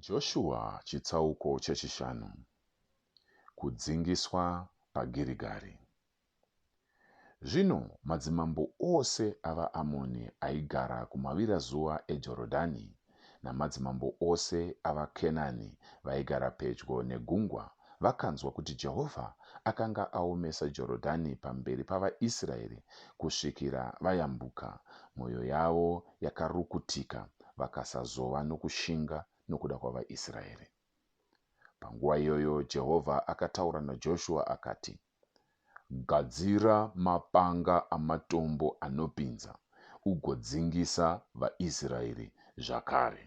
Joshua chitsauko chechishanu. Kudzingiswa paGirigari. Zvino madzimambo ose avaAmoni aigara kumavirazuva eJorodhani, namadzimambo ose avaKenani vaigara pedyo negungwa vakanzwa kuti Jehovha akanga aomesa Jorodhani pamberi pavaIsraeri kusvikira vayambuka, mwoyo yavo yakarukutika, vakasazova nokushinga nokuda kwavaIsraeri. Panguva iyoyo Jehovha akataura naJoshua akati, Gadzira mapanga amatombo anopinza ugodzingisa vaIsraeri zvakare.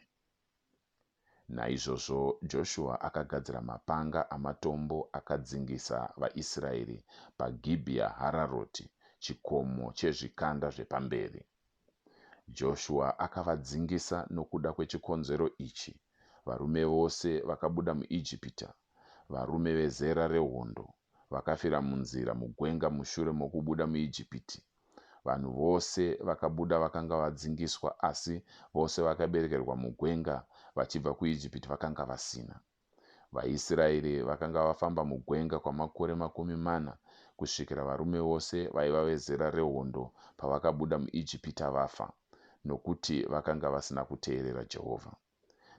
Naizvozvo Joshua akagadzira mapanga amatombo akadzingisa vaIsraeri paGibhiya Hararoti, chikomo chezvikanda zvepamberi. Joshua akavadzingisa nokuda kwechikonzero ichi, Varume vose vakabuda muIjipita, varume vezera rehondo, vakafira munzira mugwenga mushure mokubuda muIjipiti. Vanhu vose vakabuda vakanga vadzingiswa, asi vose vakaberekerwa mugwenga vachibva kuIjipiti vakanga vasina. VaIsraeri vakanga vafamba mugwenga kwamakore 40, kusvikira varume vose vaiva vezera rehondo pavakabuda muIjipita vafa, nokuti vakanga vasina kuteerera Jehovha.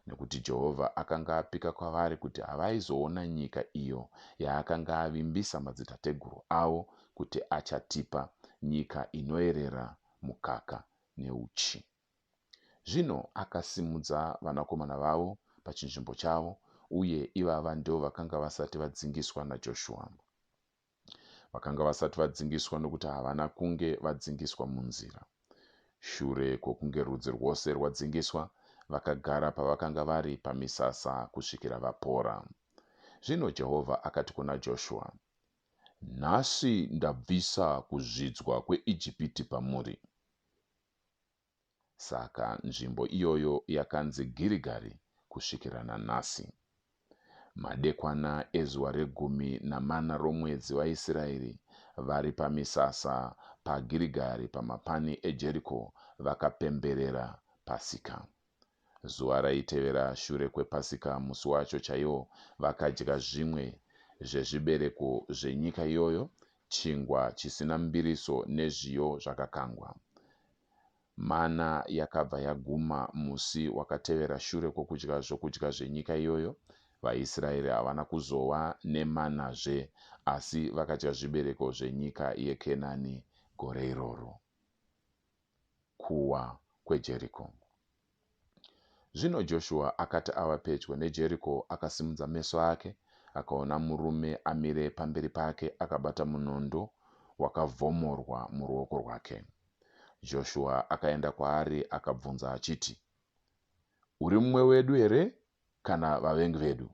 Nekuti Jehovha akanga apika kwavari kuti havaizoona nyika iyo yaakanga avimbisa madzitateguru avo kuti achatipa, nyika inoerera mukaka neuchi. Zvino akasimudza vanakomana vavo pachinzvimbo chavo, uye ivava ndivo vakanga vasati vadzingiswa naJoshua. Vakanga vasati vadzingiswa nokuti havana kunge vadzingiswa munzira. Shure kwokunge rudzi rwose rwadzingiswa, vakagara pavakanga vari pamisasa kusvikira vapora. Zvino Jehovha akati kuna Joshua, Nhasi ndabvisa kuzvidzwa kweIjipiti pamuri. Saka nzvimbo iyoyo yakanzi Girigari kusvikira nanhasi. Madekwana ezuva regumi namana romwedzi vaIsraeri vari pamisasa paGirigari pamapani eJeriko vakapemberera Pasika. Zuva raitevera shure kwePasika musi wacho chaiwo vakadya zvimwe zvezvibereko zvenyika iyoyo, chingwa chisina mbiriso nezviyo zvakakangwa. Mana yakabva yaguma musi wakatevera shure kwokudya zvokudya zvenyika iyoyo. VaIsraeri havana kuzova nemanazve, asi vakadya zvibereko zvenyika yeKenani gore iroro. Kuwa kweJeriko. Zvino Joshua akati ava pedyo neJeriko, akasimudza meso ake, akaona murume amire pamberi pake akabata munondo wakavhomorwa muruoko rwake. Joshua akaenda kwaari akabvunza achiti, Uri mumwe wedu here kana vavengi vedu?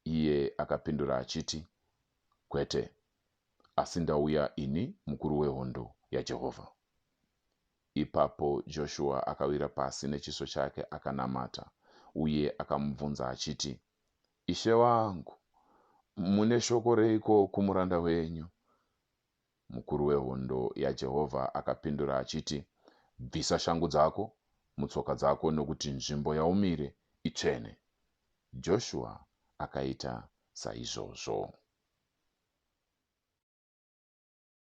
Iye akapindura achiti, Kwete, asi ndauya ini mukuru wehondo yaJehovha. Ipapo Joshua akawira pasi nechiso chake akanamata, uye akamubvunza achiti, Ishe wangu, mune shoko reiko kumuranda wenyu? Mukuru wehondo yaJehovha akapindura achiti, Bvisa shangu dzako mutsoka dzako nokuti nzvimbo yaumire itsvene. Joshua akaita saizvozvo.